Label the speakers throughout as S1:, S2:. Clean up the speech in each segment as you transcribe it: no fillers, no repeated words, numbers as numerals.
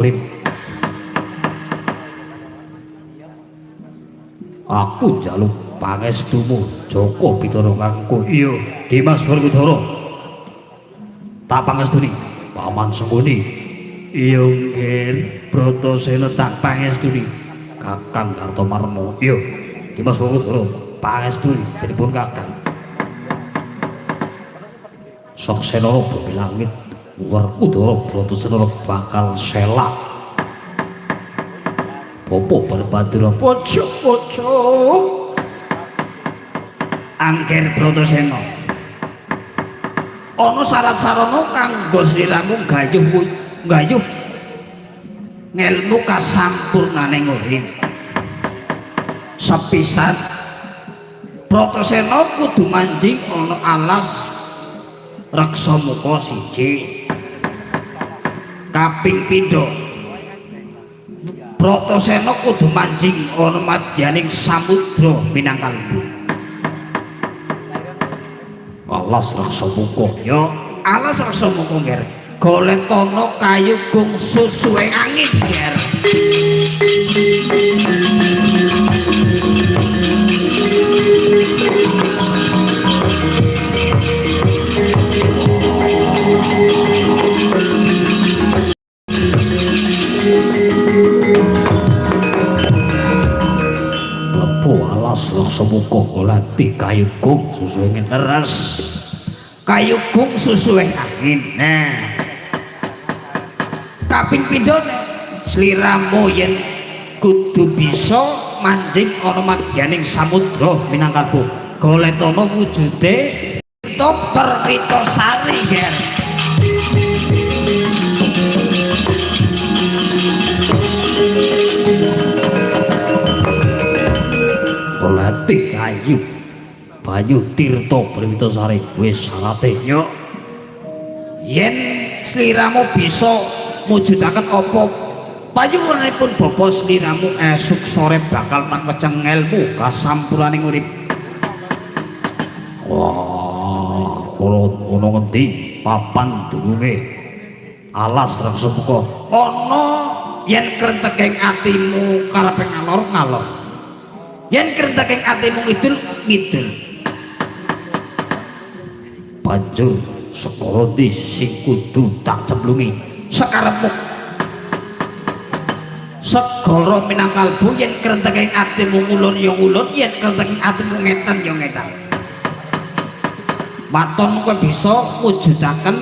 S1: Urip. Aku njaluk pangestumu Joko Pitana kangku. Iya, Dimas Werkudara. Tak pangestuni Paman Sengkuni. Iya nggih, Bratasena tak pangestuni Kakang Kartomarmo. Iya, Dimas Werkudara pangestuni pripun Kakang? Sok senara bumi langit Werkudara Bratasena bakal selak. Bapak berbadura pojok-pojok. Angger Bratasena. Ana syarat sarana kanggo sliramu gayuh gayuh ngelmu kasampurnane urip. Sepisan Bratasena kudu manjing ana alas reksa muka siji. Kaping pindho Bratasena kudu manjing ana madyaning samudra minangkalbu. Alas reksa muka. Ya, alas reksa muka ngger. Goletana kayu gung susuhe angin ngger. Lepo alas reksa muka golati kayu gung susuhe angin leres. Kayu gung susuhe angin. Nah, kaping pindhone sliramu yen kudu bisa manjing ana madyaning samudra minangkalbu. Goletana wujude to Perwitasari ger. Golati kayu banyu tirta Perwitasari wis syarate. Yo yen sliramu bisa mujudaken apa payuwunipun bapa sliramu esuk sore bakal tak weceng ngelmu kasampurnaning urip. Wah, ana ngendi papan dununge alas reksa muka? Ana yen krenteking atimu karepe ngalor ngalor, yen krenteking atimu ngidul ngidul. Banjur segara ndi sing kudu tak cemplungi? Sekarepmu segara minangkalbu. Yen krenteking atimu ngulon ya ngulon, yen krenteking atimu ngetan ya ngetan. Waton kowe bisa mujudaken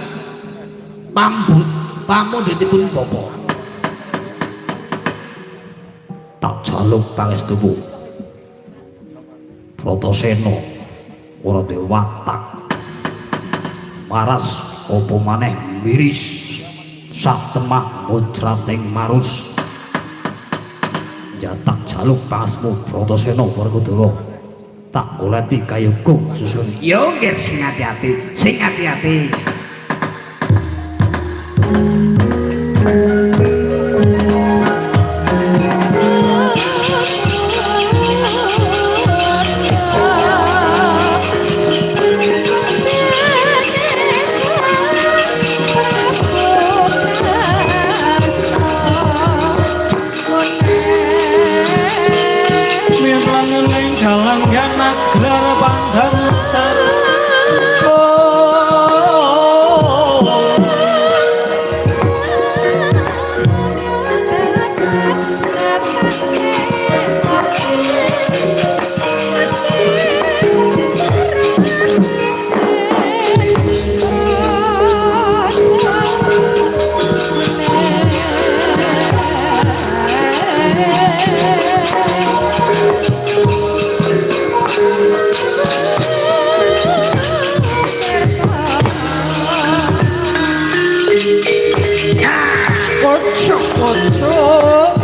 S1: pambut pamundhutipun bapa. Tak jaluk pangestumu Bratasena ora duwe watak waras apa maneh miris sak temah mucrating marus. Ya tak jaluk pangesmu Bratasena Werkudara, tak goleti kayu gung susun. Yo nggih, sing ati-ati, sing ati-ati. Kocok kocok.